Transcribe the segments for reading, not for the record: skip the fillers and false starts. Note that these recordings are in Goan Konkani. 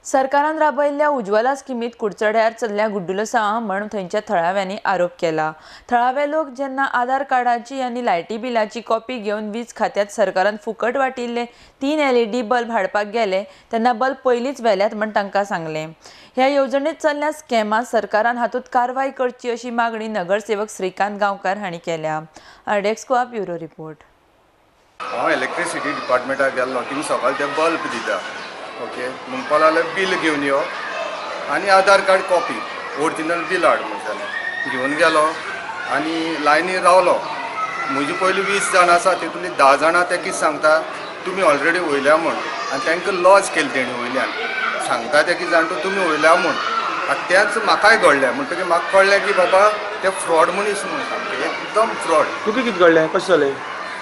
सरकारान राबयल्ल्या उज्ज्वला स्किमीत कुडचड्यार चल्ल्या गुड्डुलसांवां म्हण थंयच्या थळाव्यांनी आरोप केला। थळावे लोक जेन्ना आधार कार्डाची आनी लायटी बिलाची कॉपी घेवन वीज खात्यात सरकारान फुकट वाटिल्ले 3 LED bulb हाडपाक गेले तेन्ना बल्ब पयलींच व्हेल्यात म्हण तांकां सांगलें। ह्या येवजणेत चल्ल्या स्कॅमा सरकारान हातूंत कारवाय करची अशी मागणी नगरसेवक श्रीकांत गांवकार हांणी केल्या। RDX Goa bureau report. हांव इलेक्ट्रिसिटी डिपार्टमेंटाक गेल्लो, थिंग सकाळ ते बल्ब दिता। ओके, म्हणपाक लागले बील घेवन यो आनी Aadhaar card copy original bill हाड म्हूण जालें। घेवन गेलो आनी लायनीर रावलो। म्हजे पयलीं 20 जाणां आसा, तितूंतलीं 10 जाणां ते कितें सांगता तुमी ऑलरेडी वयल्या म्हूण, आनी तांकां लॉज केली तेणी वयल्यान सांगता ते कितें जाणा तुमी वयल्या म्हूण। आतां तेंच म्हाकाय घडलें म्हणटकीर म्हाका कळ्ळें की बाबा ते फ्रॉड मनीस म्हूण, सामकें एकदम फ्रॉड। तुका कितें घडलें, कशें जालें?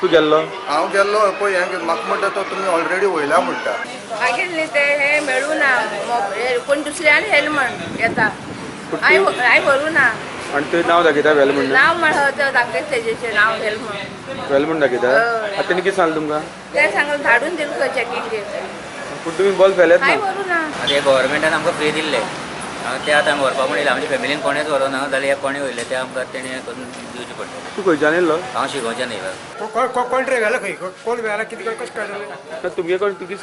तूं गेल्लो? हांव गेल्लो पळय, हें म्हाका म्हणटा तो तुमी ऑलरेडी वयल्या म्हणटा। मागीर न्ही ते हे मेळूं ना, कोण दुसऱ्यान व्हेल म्हण येता, हांवें व्हरूं ना। आनी थंय नांव दाखयता व्हेल म्हण? नांव म्हण दाखयता तेजेचें नांव व्हेल म्हण। व्हेल म्हण दाखयता? आतां तेणी कितें सांगलें तुमकां? तें सांगलें धाडून दिलें खंय चॅकिंगेक। पूण तुमी बल्ब व्हेलेच ना? हांवें व्हरूं ना। आतां हे गव्हर्मेंटान आमकां फ्री दिल्ले, ते आतां आमी व्हरपाक म्हणिल्लें, आमच्या फॅमिलीन कोणेच व्हरूं ना जाल्यार हे कोणें व्हयले ते आमकां तेणें करून दिवचें पडटलें। तूं खंयच्यान येयल्लो? हांव शिगोवच्यान येयला। कोण रे व्हेला खंय, कोण व्हेला कितें कशें कळटलें? तुमगे कोण तुगे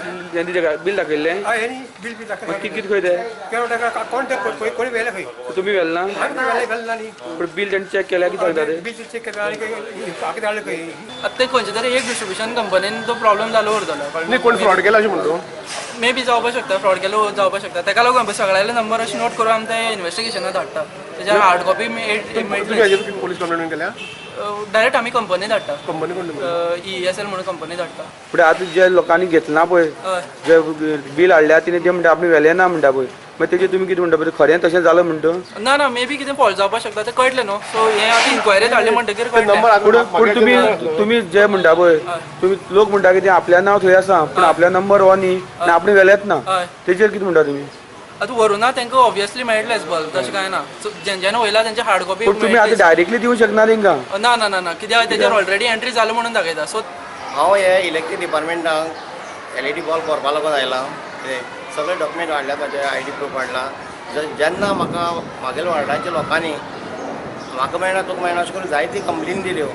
बिल दाखयल्लें? हय, हेणी बील बी दाखयलें। ती कितें खंय तें? कोण ते कोणी व्हेलें खंय? तुमी व्हेलें ना? आमी व्हेलें ना न्ही। पूण बील तेणी चॅक केल्या कितें सांगता ते? बील चॅक केलें आनी कितें हाडलें खंय? आतां ते खंयचे तरी एक डिस्ट्रिब्युशन कंपनीन तो प्रॉब्लम जालो उरतलो। न्ही, कोण फ्रॉड केला अशें म्हणटा? मे बी जावपाक शकता, फ्रॉड केलो जावपाक शकता। ताका लागून सगळ्यांले नंबर अशें नोट करून आमी ते इन्वेस्टिगेशनाक धाडटा, तेज्या हार्ड कॉपी मेळटली। पोलीस कंप्लेंट केल्या? डायरेक्ट आमी कंपनी धाडटा। कंपनी कोण? ESL म्हणून कंपनी धाडटा। पूण आतां जे लोकांनी घेतला पळय, जे बील हाडल्या तिणें ते म्हणटा आपणे व्हेलें ना म्हणटा पळय, मागीर तेजेर तुमी कितें म्हणटा पळय, खरें तशें जालें म्हणटा? ना ना, मे बी कितें फॉल्ट जावपाक शकता, तें कळटलें न्हू। सो हें आतां इन्क्वायरी धाडली म्हणटकीर कळटलें। पूण तुमी तुमी जे म्हणटा पळय, तुमी लोक म्हणटा की तें आपल्या नांव थंय आसा पूण आपल्या नंबर हो न्ही आनी आपणे व्हेलेंच ना, तेजेर कितें म्हणटा तुमी? आतां व्हरूं ना तांकां ऑब्वियसली मेळटलेंच बल्ब, तशें कांय ना। जेंच्यांनी वयला तेंचे हार्ड कॉपी। पूण तुमी आतां डायरेक्टली दिवंक शकना तेंकां? ना ना ना ना, कित्याक तेजेर ऑलरेडी एंट्री जाली म्हणून दाखयता। सो हांव हे इलेक्ट्रीक डिपार्टमेंटाक LED bulb व्हरपा लागून आयलां। कितें सगळे डॉक्युमेंट हाडल्या, ताजे ID proof हाडला। जेन्ना म्हाका म्हागेल्या वॉर्डाच्या लोकांनी म्हाका मेळना तुका मेळना अशें करून जायती कंप्लेन दिल्यो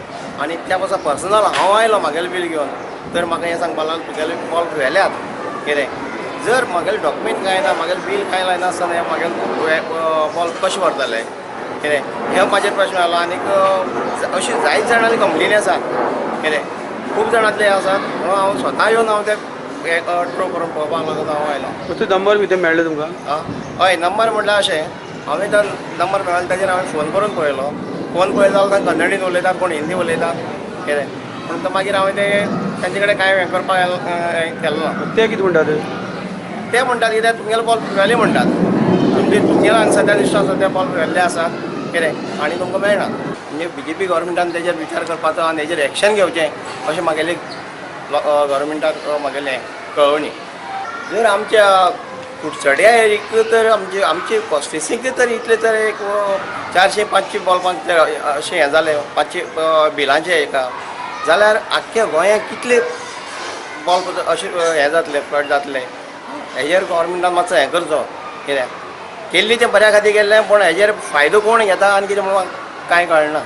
आनी त्या पासून पर्सनल हांव आयलो म्हागेलें बील घेवन, तर म्हाका हें सांगपाक लागलो तुगेले बल्ब व्हेल्यात। कितें जर म्हागेलें डॉक्युमेंट कांय ना, म्हागेलें बील कांय लायनासतना हें म्हागेलें बल्ब कशें व्हरतलें? कितें हे म्हाजेर प्रश्न आयलो। आनीक अशें जायत जाणांनी कंप्लेनी आसात, कितें खूब जाणांतले आसात, म्हणून हांव स्वता येवन हांव ते ट्रो करून पळोवपाक लागून हांव आयलो। तो नंबर भितर मेळ्ळो तुमकां? हय, नंबर म्हटल्यार अशें हांवें तो नंबर मेळ्ळो ताजेर हांवें फोन करून पळयलो। फोन पळयलो जाल्यार तांकां कन्नडीन उलयतात, कोण हिंदी उलयतात, कितें पूण मागीर हांवें ते तांचे कडेन कांय हें करपाक केलें ना। ते कितें म्हणटात? ते म्हणटात कितें तुमगेले बल्ब व्हेले म्हणटात, तुमचे तुमगेले हांगा सद्या दिश्ट आसा ते बल्ब व्हेल्ले आसात कितें आनी तुमकां मेळना। म्हणजे BJP गव्हर्मेंटान तेजेर विचार करपाचो आनी तेजेर एक्शन घेवचें अशें म्हागेलें गव्हर्मेंटाक म्हागेलें कळोवणी। जर आमच्या कुडचड्या एक तर आमचे आमचे कॉन्स्टिट्युन्सीक तर इतले तर एक 400-500 बल्बांक अशें हें जालें, 500 बिलांचें एका जाल्यार आख्ख्या गोंयांत कितले बल्ब अशें हें जातलें, फ्लड जातलें। हेजेर गव्हर्मेंटान मातसो हें करचो, कित्याक केल्ली तें बऱ्या खातीर केल्लें, पूण हेजेर फायदो कोण घेता आनी कितें म्हणून कांय कळना।